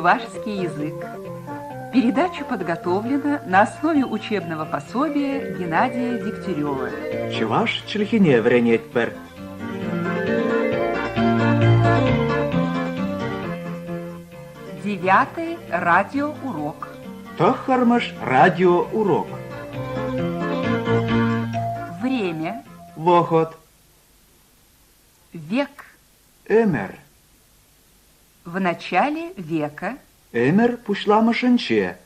Чувашский язык. Передача подготовлена на основе учебного пособия Геннадия Дегтярева. Чӑваш чӗлхине вӗренетпӗр. Девятый радиоурок. Тӑххӑрмӗш радиоурок. Время. Вӑхӑт. Век. Ӗмӗр. В начале века. Ӗмӗр пуҫламӑшӗнче.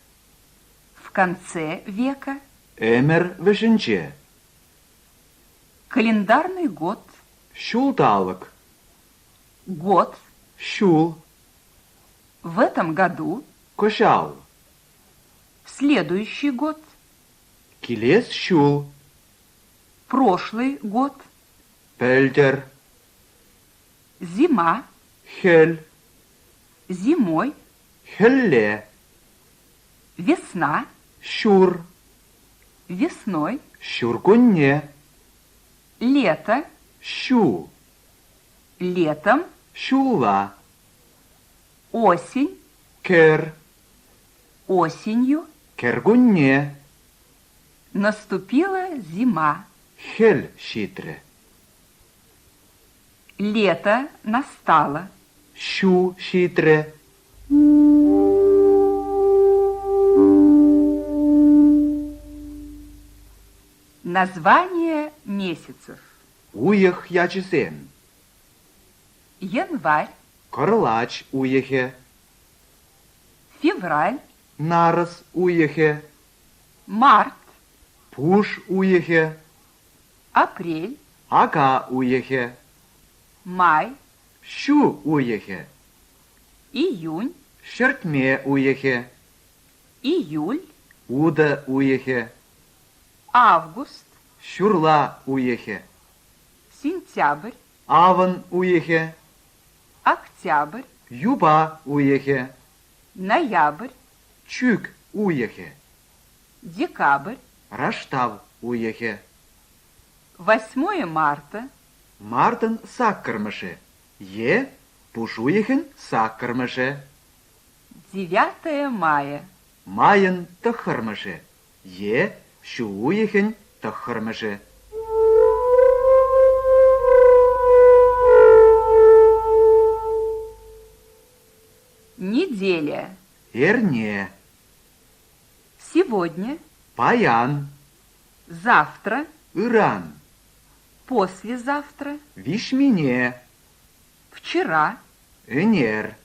В конце века. Ӗмӗр вӗҫӗнче. Календарный год. Ҫулталӑк. Год. Ҫул. В этом году. Кӑҫал. Следующий год. Килес ҫул. Прошлый год. Пӗлтӗр. Зима. Хӗл. Зимой. Хӗлле. Весна. Ҫур. Весной. Ҫуркунне. Лето. Ҫу. Летом. Ҫулла. Осень. Кӗр. Осенью. Кӗркунне. Наступила зима. Хӗл ҫитрӗ. Лето настало. Ҫу ҫитрӗ. Название месяцев. Уйӑх ячӗсем. Январь. Кӑрлач уйӑхӗ. Февраль. Нарӑс уйӑхӗ. Март. Пуш уйӑхӗ. Апрель. Ака уйӑхӗ. Май. Ҫу уйӑхӗ. Июнь. Ҫӗртме уйӑхӗ. Июль. Утӑ уйӑхӗ. Август. Ҫурла уйӑхӗ. Сентябрь. Авӑн уйӑхӗ. Октябрь. Юпа уйӑхӗ. Ноябрь. Чӳк уйӑхӗ. Декабрь. Раштав уйӑхӗ. Восьмое марта. Мартӑн саккӑрмӗшӗ е пуш уйӑхӗн саккӑрмӗшӗ. Девятое мая. Майӑн тӑххӑрмӗшӗ е ҫу уйӑхӗн тӑххӑрмӗшӗ. Неделя. Эрне. Сегодня. Паян. Завтра. Ыран. Послезавтра. Виҫмине. Вчера. Ӗнер.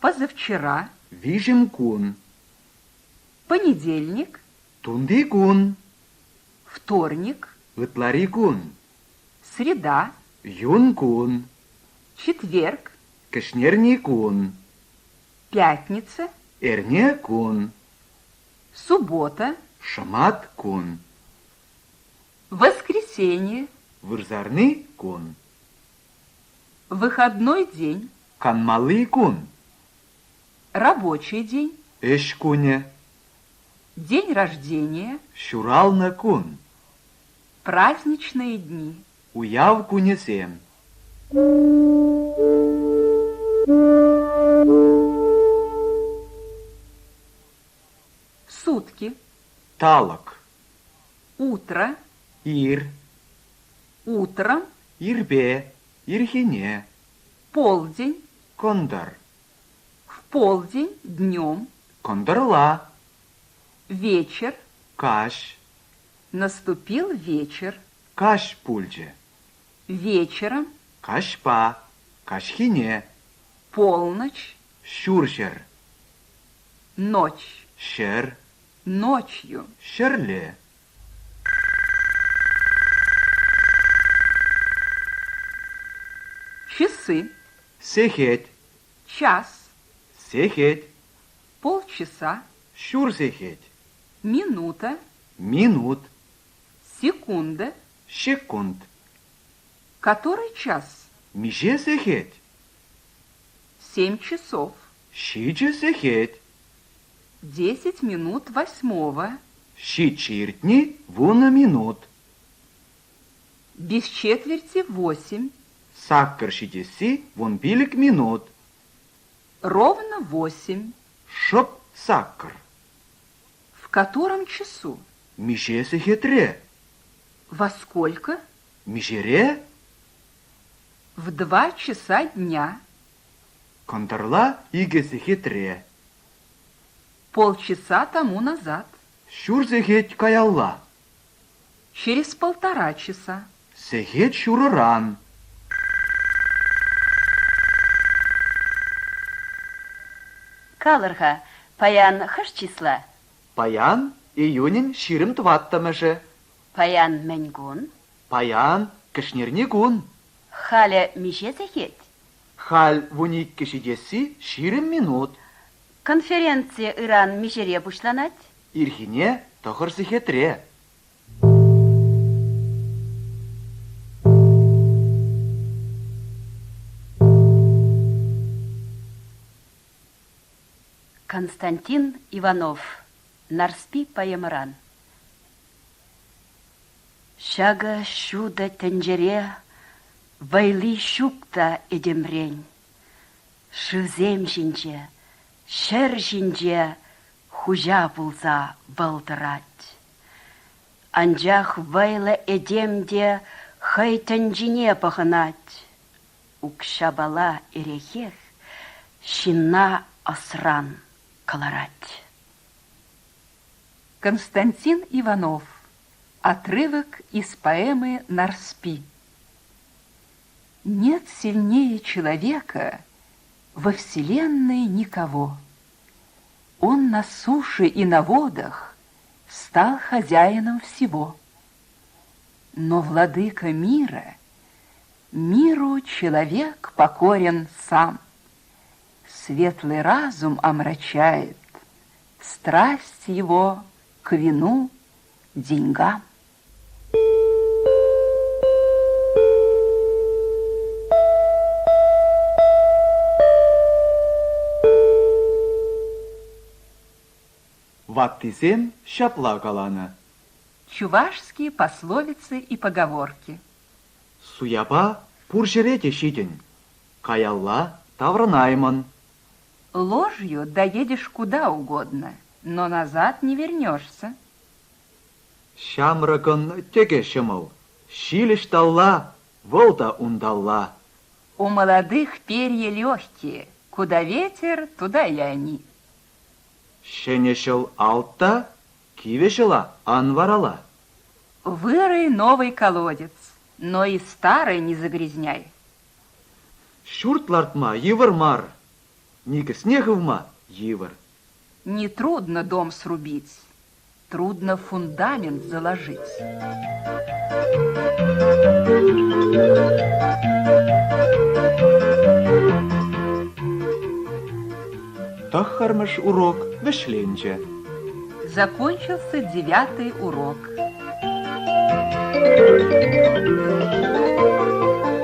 Позавчера. Виҫӗм кун. Понедельник. Тунти кун. Вторник. Ытлари кун. Среда. Юн кун. Четверг. Кӗҫнерни кун. Пятница. Эрне кун. Суббота. Шӑмат кун. Воскресенье. Вырсарни кун. Выходной день. Канмалли кун. Рабочий день. Ӗҫ кунӗ. День рождения. Ҫуралнӑ кун. Праздничные дни. Уяв кунӗсем. Сутки. Талӑк. Утро. Ир. Утром. Ирпе, ирхине. Полдень. Кӑнтӑр. В полдень днем. Кӑнтӑрла. Вечер. Каҫ. Наступил вечер. Каҫ пулчӗ. Вечером. Каҫпа, каҫхине. Полночь. Ҫурҫӗр. Ночь. Ҫӗр. Ночью. Ҫӗрле. Часы. Сехет. Час. Сехет. Полчаса. Ҫур сехет. Минута. Минут. Секунда. Ҫеккунт. Который час? Миҫе сехет? Семь часов. Ҫичӗ сехет. Десять минут восьмого. Ҫиччӗ иртни вунӑ минут. Без четверти восемь. Саккӑр ҫитесси вунпилӗк минут. Ровно восемь. Шӑп саккӑр. В котором часу? Миҫе сехетре? Во сколько? Миҫере? В два часа дня. Кӑнтӑрла икӗ сехетре. Полчаса тому назад. Ҫур сехет каялла. Через полтора часа. Сехет ҫурӑран. Калӑр-ха, паян хӑш числа? Паян июнӗн 24-мӗшӗ. Паян мӗн кун? Паян кӗҫнерни кун. Халӗ миҫе сехет? Халь 12 ҫитесси 20 минут. Конференци ыран миҫере пуҫланать? Ирхине тӑхӑр сехетре. Константин Иванов Нарспи поэмӑран Ҫакӑ ҫутӑ тӗнчере вӑйли ҫук та этемрен. Шывсем ҫинче, ҫӗр ҫинче хуҫа пулса вӑл тӑрать. Анчах вӑйлӑ этем те хӑй тӗнчине пӑхӑнать. Укҫапала эрехех ҫынна ӑсран кӑларать. Константин Иванов. Отрывок из поэмы «Нарспи». Нет сильнее человека во вселенной никого. Он на суше и на водах стал хозяином всего. Но владыка мира, миру человек покорен сам. Светлый разум омрачает страсть его к вину, деньгам. Ваттисем ҫапла каланӑ. Чувашские пословицы и поговорки. Суяпа пур ҫӗре те ҫитӗн, каялла таврӑнаймӑн. Ложью доедешь куда угодно, но назад не вернешься. Ҫамрӑкӑн тӗкӗ ҫӑмӑл, ҫил ӑҫталла, вӑл та унталла. У молодых перья легкие, куда ветер, туда и они. Ҫӗнӗ ҫӑл алт та, кивӗ ҫӑла ан варала. Вырой новый колодец, но и старый не загрязняй. Ҫурт лартма йывӑр мар, никӗсне хывма йывӑр. Нетрудно дом срубить, трудно фундамент заложить. Тӑххӑрмӗш урок вӗҫленчӗ. Закончился девятый урок.